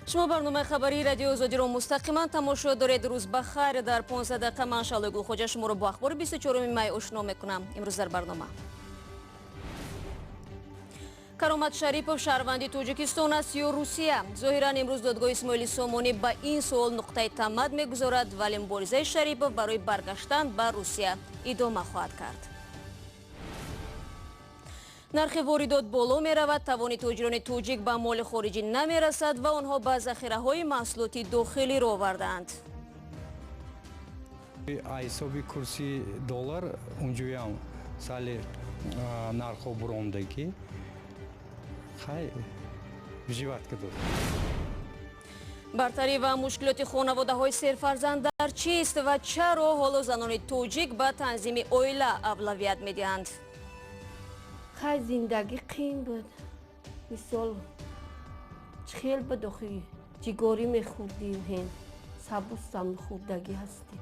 Шумо барномаи хабарии Радиои Озодиро мустақиман тамошо доред. Рӯз ба хайр. Дар 15 дақиқа ман, Шаҳлои Гулхоҷа, шуморо бо ахбори 24 май ошно мекунам. Имрӯз дар барнома: Каромат Шарипов шаҳрванди Тоҷикистон аст ё Русия? Зоҳиран, имрӯз додгоҳи Исмоили Сомонӣ ба ин суол нуқтаи тамад мегузорад, вале муборизаи Шарипов барои баргаштан ба Русия идома хоҳад кард. Нархи воридот боло меравад, тавони тоҷирони тоҷик ба моли хориҷӣ намерасад ва онҳо ба захираҳои маҳсулоти дохилӣ рӯ овардаанд. Ҳисоби курси доллар унҷоям сали нархҳо буромдагӣ, хай, вживать кардод. Бартарӣ ва мушкилоти хонаводаҳои серфарзанд дар чист ва чаро ҳоло занони тоҷик ба танзими оила авлавият медиҳанд? Хай, зиндагӣ қиин буд. Мисол, чӣ хел буд охи, ҷигорӣ мехӯрдим, ҳен сабусам хӯрдагӣ ҳастем.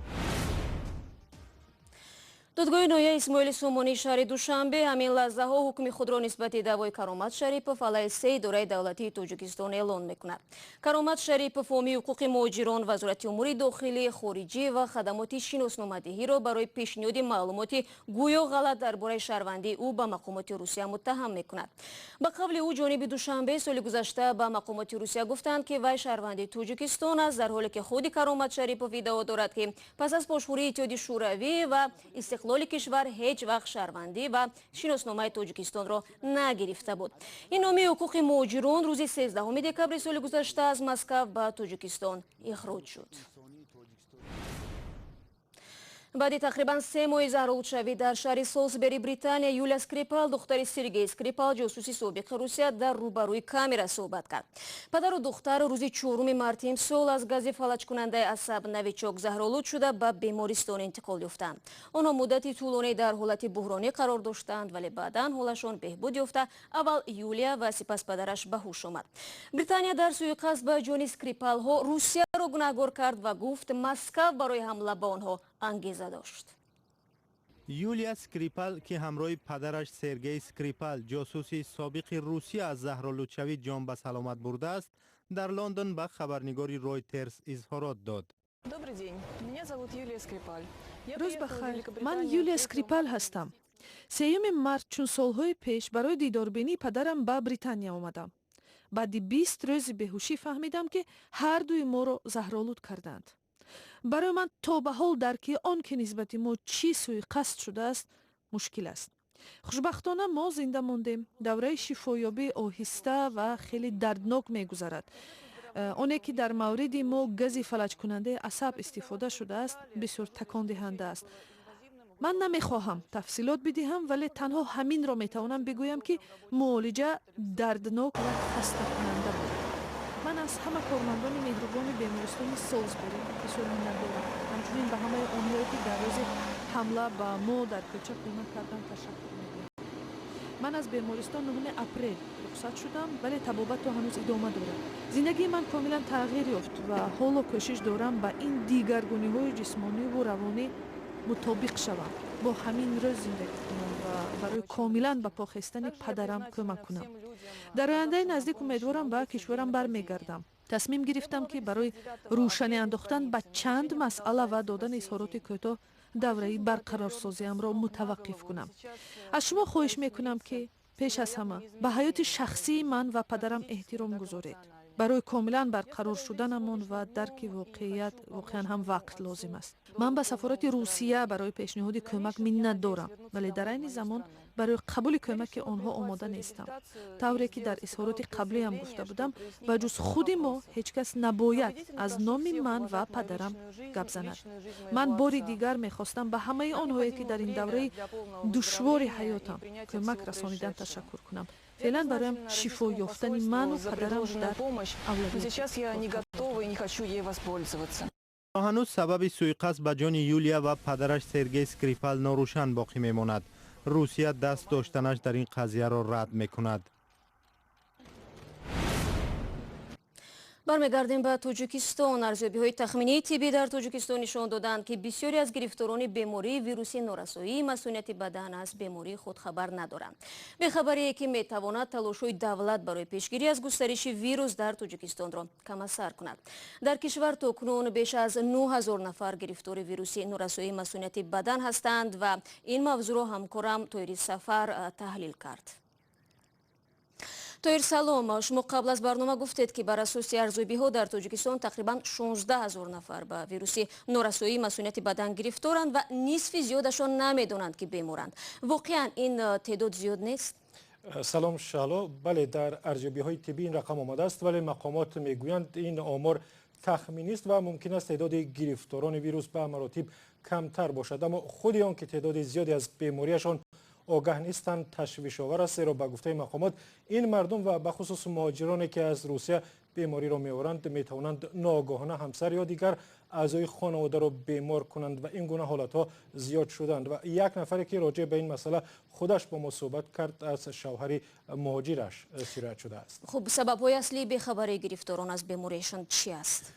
Додгоҳи ноҳияи Исмоили Сомонии шаҳри Душанбе ҳамин лаҳзаҳо ҳукми худро нисбати даъвои Каромат Шарипов алайҳи се идораи давлатии Тоҷикистон эълон мекунад. Каромат Шарипов ҳомии ҳуқуқи муҳоҷирон, Вазорати умури дохилӣ, хориҷӣ ва хадамоти шиносномадиҳиро барои пешниҳоди маълумоти гӯё ғалат дар бораи шаҳрвандии ӯ ба мақомоти Русия муттаҳам мекунад. Ба қавли ӯ, ҷониби Душанбе соли гузашта ба мақомоти Русия гуфтанд, ки вай шаҳрванди Тоҷикистон аст, дар ҳоле ки худи Каромат Шарипов иддао дорад, ки пас аз пошхӯрии Иттиҳоди Шӯравӣ ва истиқлоли кишвар ҳеҷ вақт шаҳрвандӣ ва шиносномаи Тоҷикистонро нагирифта буд. Ин ҳомии ҳуқуқи муҳоҷирон рӯзи 13 декабри соли гузашта аз Москав ба Тоҷикистон ихроҷ шуд. Баъди тақрибан 3 моҳи заҳролудшавӣ дар шаҳри Солсбери, Британия, Юлия Скрипал, духтари Сергей Скрипал, ҷосуси собиқи Русия, дар рӯбарӯи камера суҳбат кард. Падару духтар рӯзи 4 марти имсол аз гази фалаҷкунандаи асаб Новичок заҳролуд шуда, ба бемористон интиқол ёфтанд. Онҳо муддати тӯлонӣ дар ҳолати буҳронӣ қарор доштанд, вале баъдан ҳолашон беҳбуд ёфта, аввал Юлия ва сипас падараш ба ҳуш омад. Британия дар сӯиқасд ба ҷони Скрипалҳо Русияро гунаҳгор кард ва гуфт, Москав барои ҳамла ба онҳо ангеза дошт. Юлия Скрипал, ки ҳамроҳи падараш Сергей Скрипал, ҷосуси собиқи Русия, аз заҳролудшавӣ ҷон ба саломат бурдааст, дар Лондон ба хабарнигори Ройтерс изҳорот дод. Добрый день. Меня зовут Юлия Скрипаль. Рӯз ба хайр. Ман Юлия Скрипал ҳастам. 3 март, чун солҳои пеш, барои дидорбинии падарам ба Британия омадам. Баъди 20 рӯзи беҳушӣ фаҳмидам, ки ҳардуи моро заҳролуд карданд. Барои ман то ба ҳол дарки он, ки нисбати мо чӣ сӯиқасд шудааст, мушкил аст. Хушбахтона, мо зинда мондем. Давраи шифоёбӣ оҳиста ва хеле дарднок мегузарад. Оне ки дар мавриди мо гази фалаҷкунандаи асаб истифода шудааст, бисёр такондиҳанда аст. Ман намехоҳам тафсилот бидиҳам, вале танҳо ҳаминро метавонам бигӯям, ки муолиҷа дарднок ва хастакунанда буд. Ман аз ҳама кормандони меҳрубони бемористони Солсбери бисёр миннатдорам. Ҳамчунин ба ҳамаи онҳое, ки дар рӯзи ҳамла ба мо дар кӯча кӯмак карданд, ташаккур мегӯям. Ман аз бемористон 9 апрел рухсат шудам, вале табобат то ҳанӯз идома дорад. Зиндагии ман комилан тағйир ёфт ва ҳоло кӯшиш дорам ба ин дигаргуниҳои ҷисмониву равонӣ мутобиқ шавам, бо ҳамин рӯз зиндагӣ кунам ва барои комилан ба по хестани падарам кӯмак кунам. Дар ояндаи наздик умедворам ба кишварам бармегардам. Тасмим гирифтам, ки барои рӯшанӣ андохтан ба чанд масъала ва додани изҳороти кӯтоҳ давраи барқарорсозиамро мутаваққиф кунам. Аз шумо хоҳиш мекунам, ки пеш аз ҳама ба ҳаёти шахсии ман ва падарам эҳтиром гузоред. Барои комилан барқарор шуданамон ва дарки воқеият воқеан ҳам вақт лозим аст. Ман ба сафорати Русия барои пешниҳоди кӯмак миннат дорам, вале дар айни замон барои қабули кӯмаки онҳо омода нестам. Тавре ки дар изҳороти қаблиам гуфта будам, ба ҷуз худи мо ҳеҷ кас набояд аз номи ман ва падарам гап занад. Ман бори дигар мехостам ба ҳамаи онҳое, ки дар ин давраи душвори ҳаётам кӯмак расонидан, ташаккур кунам. Феълан бароям шифо ёфтани ману падарам дар Сейчас я не готова и не хочу ей воспользоваться. Ҳанӯз сабаби сӯиқасд ба ҷони Юлия ва падараш Сергей Скрипал норӯшан боқӣ мемонад. Русия даст доштанаш дар ин қазияро рад мекунад. Ба Бармегардем ба Тоҷикистон. Арзёбиҳои тахминии тиббӣ дар Тоҷикистон нишон доданд, ки бисёре аз гирифторони бемории вирусии норасоии масунияти бадан аз бемории худ хабар надоранд. Бехабарие, ки метавонад талошҳои давлат барои пешгирӣ аз густариши вирус дар Тоҷикистонро камасар кунад. Дар кишвар то кунун беш аз 9000 нафар гирифтори вируси норасоии масунияти бадан ҳастанд ва ин мавзӯъро ҳамкорам Тоҳири Сафар таҳлил кард. Тоҳир, салом. Шумо қабл аз барнома гуфтед, ки бар асоси арзёбиҳо дар Тоҷикистон тақрибан 16 ҳазор нафар ба вируси норасоии масунияти бадан гирифторанд ва нисфи зиёдашон намедонанд, ки беморанд. Воқеан ин теъдод зиёд нест? Салом, Шаҳло. Бале, дар арзёбиҳои тиббӣ ин рақам омадааст, вале мақомот мегӯянд, ин омор тахминист ва мумкин аст теъдоди гирифторони вирус ба маротиб камтар бошад. Аммо худи он ки теъдоди зиёде аз бемориашон огаҳ нестанд, ташвишовар аст, зеро ба гуфтаи мақомот ин мардум ва бахусус муҳоҷироне, ки аз Русия бемориро меоранд, метавонанд ноогоҳона ҳамсар ё дигар аъзои хонаводаро бемор кунанд ва ин гуна ҳолатҳо зиёд шуданд. Ва як нафаре, ки роҷеъ ба ин масъала худаш бо мо суҳбат кард, аз шавҳари муҳоҷираш сироят шудааст. Хуб, сабабҳои аслии бехабарии гирифторон аз бемориашон чӣ аст?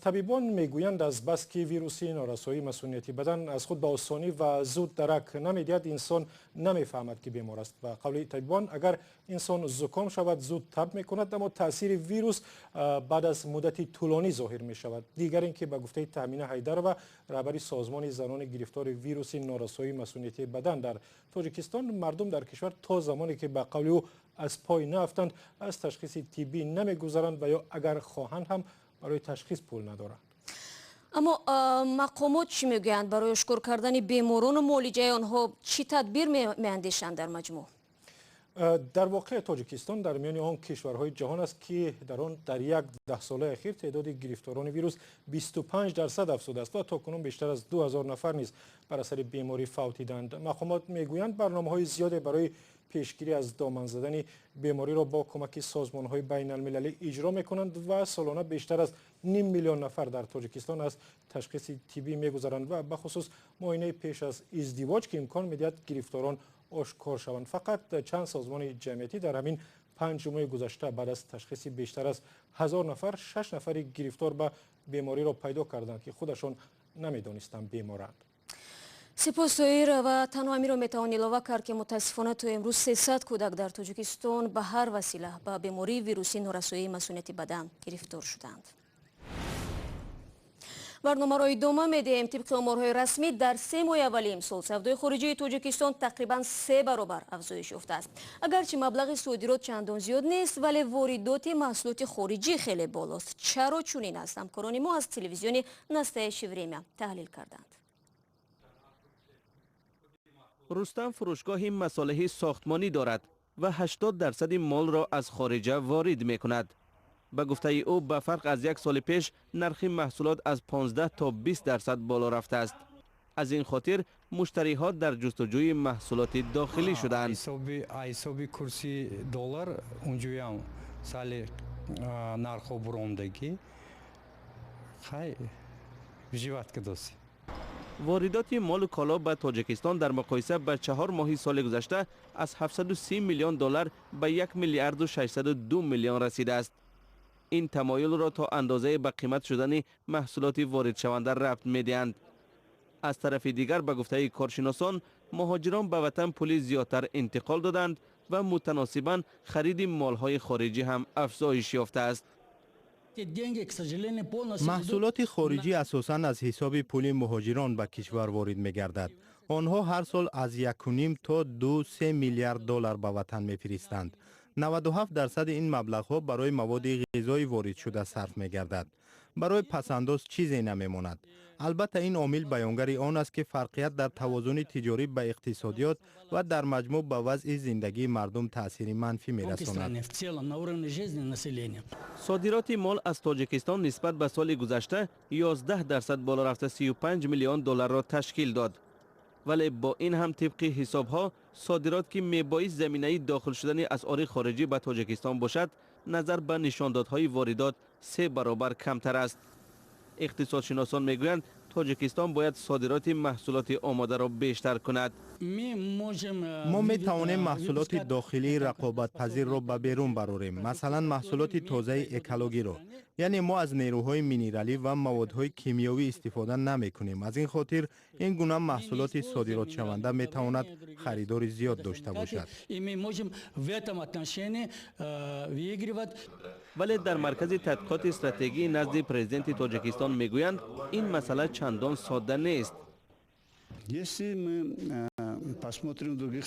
Табибон мегӯянд, аз бас ки вируси норасоии масунияти бадан аз худ ба осонӣ ва зуд дарак намедиҳад, инсон намефаҳмад, ки бемор аст. Ба қавли табибон, агар инсон зуком шавад, зуд таб мекунад, аммо таъсири вирус баъд аз муддати тӯлонӣ зоҳир мешавад. Дигар ин ки ба гуфтаи Таъмина Ҳайдарова, раҳбари созмони занони гирифтори вируси норасоии масунияти бадан дар Тоҷикистон, мардум дар кишвар то замоне ки ба қавли ӯ аз пой наафтанд, аз ташхиси тиббӣ намегузаранд ва ё агар хоҳанд ҳам барои ташхис пул надоранд. Аммо мақомот чӣ мегӯянд? Барои ошкор кардани беморону муолиҷаи онҳо чӣ тадбир меандешанд дар маҷмӯъ? Дар воқеъ Тоҷикистон дар миёни он кишварҳои ҷаҳон аст, ки дар он дар як даҳсолаи ахир теъдоди гирифторони вирус 25% афзудааст ва то кунун бештар аз 2000 нафар низ бар асари беморӣ фавтиданд. Мақомот мегӯянд, барномаҳои зиёде барои пешгирӣ аз доман задани бемориро бо кӯмаки созмонҳои байналмилалӣ иҷро мекунанд ва солона бештар аз ним миллион нафар дар Тоҷикистон аз ташхиси тиббӣ мегузаранд ва бахусус муоинаи пеш аз издивоҷ, ки имкон медиҳад гирифторон ошкор шаванд. Фақат чанд созмони ҷамъиятӣ дар ҳамин 5 моҳи гузашта баъд аз ташхиси бештар аз 1000 нафар шаш нафари гирифтор ба бемориро пайдо карданд, ки худашон намедонистанд беморанд. Сипос, Тоҳир. Ва танҳо ҳаминро метавон илова кард, ки мутаассифона то имрӯз 300 кӯдак дар Тоҷикистон ба ҳар васила ба бемории вирусии норасоии масунияти бадан гирифтор шуданд. Барномаро идома медиҳем. Тибқи оморҳои расмӣ, дар 3 моҳи аввали имсол савдои хориҷии Тоҷикистон тақрибан се баробар афзоиш ёфтааст. Агарчи маблағи содирот чандон зиёд нест, вале воридоти маҳсулоти хориҷӣ хеле болост. Чаро чунин аст? Ҳамкорони мо аз телевизиони «Настоящее время» таҳлил карданд. Рустам фурӯшгоҳи масолеҳи сохтмонӣ дорад ва 80 дарсади молро аз хориҷа ворид мекунад. Ба гуфтаи ӯ, ба фарқ аз як соли пеш, нархи маҳсулот аз 15 то 20% боло рафтааст. Аз ин хотир муштариҳо дар ҷустуҷӯи маҳсулоти дохилӣ шудаанд. Ҳисоби курси доллар унҷоям сали нархҳо буромдагӣ, хай выживать кадоси. Воридоти молу коло ба Тоҷикистон дар муқоиса ба 4 моҳи соли гузашта аз 730 миллион доллар ба 1 миллиарду 602 миллион расидааст. Ин тамоюлро то андозае ба қимат шудани маҳсулоти воридшаванда рабт медиҳанд. Аз тарафи дигар, ба гуфтаи коршиносон, муҳоҷирон ба ватан пули зиёдтар интиқол доданд ва мутаносибан хариди молҳои хориҷӣ ҳам афзоиш ёфтааст. Маҳсулоти хориҷӣ асосан аз ҳисоби пули муҳоҷирон ба кишвар ворид мегардад. Онҳо ҳар сол аз 1,5 то 2-3 миллиард доллар ба ватан мефиристанд. 97 дарсади ин маблағҳо барои маводи ғизоӣ воридшуда сарф мегардад. Барои пасандоз чизе намемонад. Албатта, ин омил баёнгари он аст, ки фарқият дар тавозуни тиҷорӣ ба иқтисодиёт ва дар маҷмӯъ ба вазъи зиндагии мардум таъсири манфӣ мерасонад. Содироти мол аз Тоҷикистон нисбат ба соли гузашта 11% боло рафта, 35 миллион долларро ташкил дод. Вале бо ин ҳам, тибқи ҳисобҳо, содирот, ки мебоист заминаи дохил шудани асъори хориҷӣ ба Тоҷикистон бошад, назар ба нишондодҳои воридот се баробар камтар аст. Иқтисодшиносон мегӯянд, Тоҷикистон бояд содироти маҳсулоти омодаро бештар кунад. Мо метавонем маҳсулоти дохилии рақобатпазирро ба берун барорем, масалан, маҳсулоти тозаи экологиро. Яъне мо аз нерӯҳои минералӣ ва маводҳои кимиёвӣ истифода намекунем. Аз ин хотир ин гуна маҳсулоти содиротшаванда метавонад харидори зиёд дошта бошад. Вале дар Маркази тадқиқоти стратегии назди президенти Тоҷикистон мегӯянд, ин масъала чандон содда нест.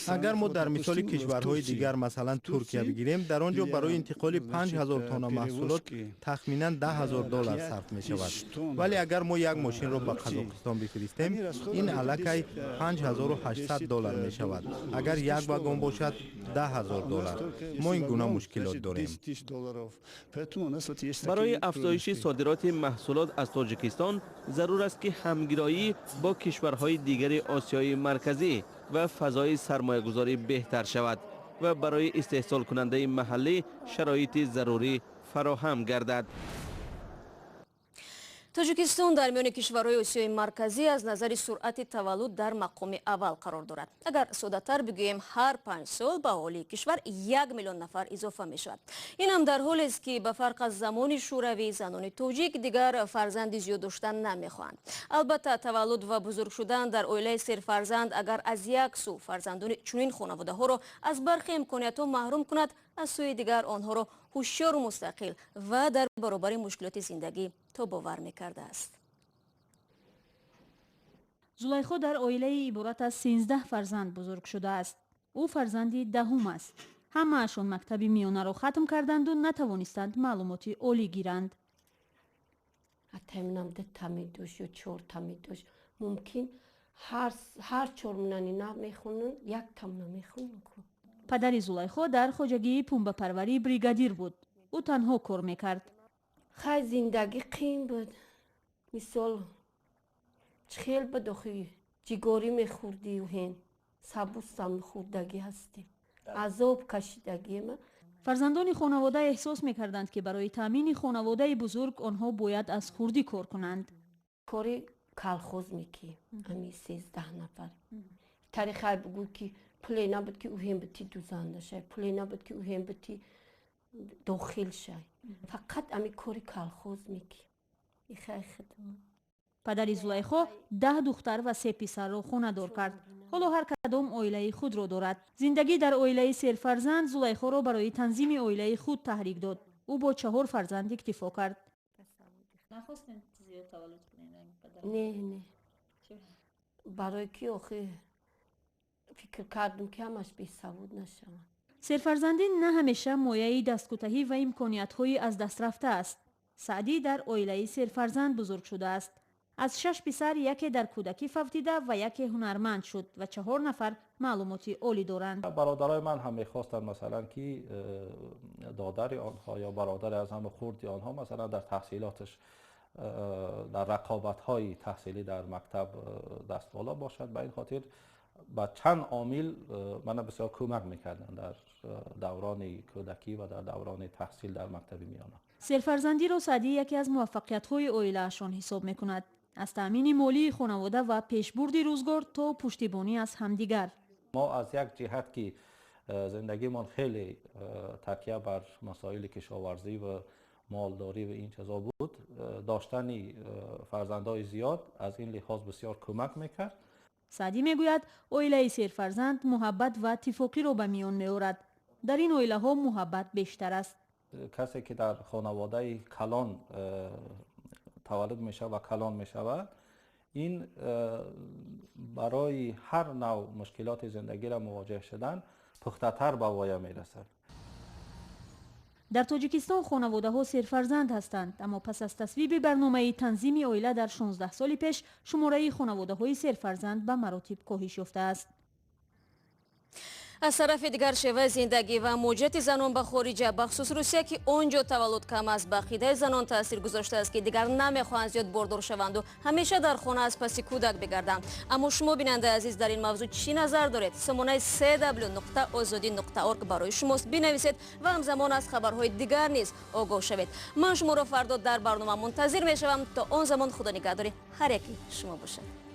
Агар мо дар мисоли кишварҳои дигар, масалан Туркия, бигирем, дар он ҷо барои интиқоли 5000 тонна маҳсулот тахминан 10 000 доллар сарф мешавад. Вале агар мо як мошинро ба Қазоқистон бифиристем, ин аллакай 5800 доллар мешавад. Агар як вагон бошад, 10 000 доллар. Мо ин гуна мушкилот дорем. Барои афзоиши содироти маҳсулот аз Тоҷикистон зарур аст, ки ҳамгироӣ бо кишварҳои дигари Осиёи Марказӣ ва фазои сармоягузорӣ беҳтар шавад ва барои истеҳсолкунандаи маҳаллӣ шароити зарурӣ фароҳам гардад. Тоҷикистон дар миёни кишварҳои Осиёи Марказӣ аз назари суръати таваллуд дар мақоми аввал қарор дорад. Агар соддатар бигӯем, ҳар 5 сол ба аҳолии кишвар 1 миллион нафар изофа мешавад. Ин ҳам дар ҳолест, ки ба фарқ аз замони Шӯравӣ, занони тоҷик дигар фарзанди зиёд доштан намехоҳанд. Албатта, таваллуд ва бузург шудан дар оилаи серфарзанд агар аз як сӯ фарзандони чунин хонаводаҳоро аз бархе имкониятҳо маҳрум кунад, аз сӯи дигар онҳоро ҳушёру мустақил ва дар баробари мушкилоти зиндагӣ тобовар мекардааст. Зулайхо дар оилаи иборат аз 13 фарзанд бузург шудааст. Ӯ фарзанди даҳум аст. Ҳамаашон мактаби миёнаро хатм карданду натавонистанд маълумоти олӣ гиранд. Атайминам дута медошт ё чорта медошт, мумкин ҳар чормунани намехонанд, яктамона мехонанд. Падари Зулайхо дар хоҷагии пумбапарварӣ бригадир буд. Ӯ танҳо кор мекард. Хай, зиндагӣ қиин буд. Мисол, чӣ хел буд охи, ҷигорӣ мехӯрдию ҳен сабусам хӯрдагӣ ҳастем, азоб кашидагиема. Фарзандони хонавода эҳсос мекарданд, ки барои таъмини хонаводаи бузург онҳо бояд аз хурдӣ кор кунанд. Кори колхоз мекӣ, ами 13 нафар тарихай бугӯ, ки пуле набуд, ки ӯҳем бити дузанда шай, пуле набуд, ки ӯҳем бити дохил шай. Фақат ами кори колхоз мекӣ, ихай хидмат. Падари Зулайхо 10 духтар ва се писарро хонадор кард. Ҳоло ҳар кадом оилаи худро дорад. Зиндагӣ дар оилаи серфарзанд Зулайхоро барои танзими оилаи худ таҳрик дод. Ӯ бо чаҳор фарзанд иктифо кард. Не, не, барои ки охи фикр кардам, ки ҳамаш бесавод нашаванд. Серфарзандӣ на ҳамеша мояи дасткӯтаҳӣ ва имкониятҳои аз даст рафта аст. Саъдӣ дар оилаи серфарзанд бузург шудааст. Аз шаш писар яке дар кӯдакӣ фавтида ва яке ҳунарманд шуд ва чаҳор нафар маълумоти олӣ доранд. Бародарои ман ҳам мехостанд, масалан, ки додари онҳо ё бародари аз ҳама хурди онҳо, масалан, дар таҳсилоташ, дар рақобатҳои таҳсилӣ дар мактаб дастболо бошад. Ба ин хотир ба чанд омил мана бисёр кӯмак мекарданд дар даврони кӯдакӣ ва дар даврони таҳсил дар мактаби миёна. Серфарзандиро Саъдӣ яке аз муваффақиятҳои оилаашон ҳисоб мекунад, аз таъмини молии хонавода ва пешбурди рӯзгор то пуштибонӣ аз ҳамдигар. Мо аз як ҷиҳат, ки зиндагимон хеле такя бар масоили кишоварзӣ ва молдорӣ ва ин чизо буд, доштани фарзандҳои зиёд аз ин лиҳоз бисёр кӯмак мекард. Саъдӣ мегӯяд, оилаи серфарзанд муҳаббат ва тифоқиро ба миён меорад. Дар ин оилаҳо муҳаббат бештар аст. Касе ки дар хонаводаи калон таваллуд мешавад ва калон мешавад, ин барои ҳар навъ мушкилоти зиндагиро мувоҷеҳ шудан пухтатар ба воя мерасад. Дар Тоҷикистон хонаводаҳо серфарзанд ҳастанд, аммо пас аз тасвиби барномаи танзими оила дар 16 соли пеш, шумораи хонаводаҳои серфарзанд ба маротиб коҳиш ёфтааст. Аз тарафи дигар, шеваи зиндагӣ ва муҳоҷирати занон ба хориҷа, бахусус Русия, ки он ҷо таваллуд кам аст, ба ақидаи занон таъсир гузоштааст, ки дигар намехоҳанд зиёд бордор шаванду ҳамеша дар хона аз паси кӯдак бигарданд. Аммо шумо, бинандаи азиз, дар ин мавзӯъ чӣ назар доред? Сомонаи cw.ozodi.org барои шумост. Бинависед ва ҳамзамон аз хабарҳои дигар низ огоҳ шавед. Ман шуморо фардо дар барнома мунтазир мешавам. То он замон Худо нигаҳдори ҳар яки шумо бошад.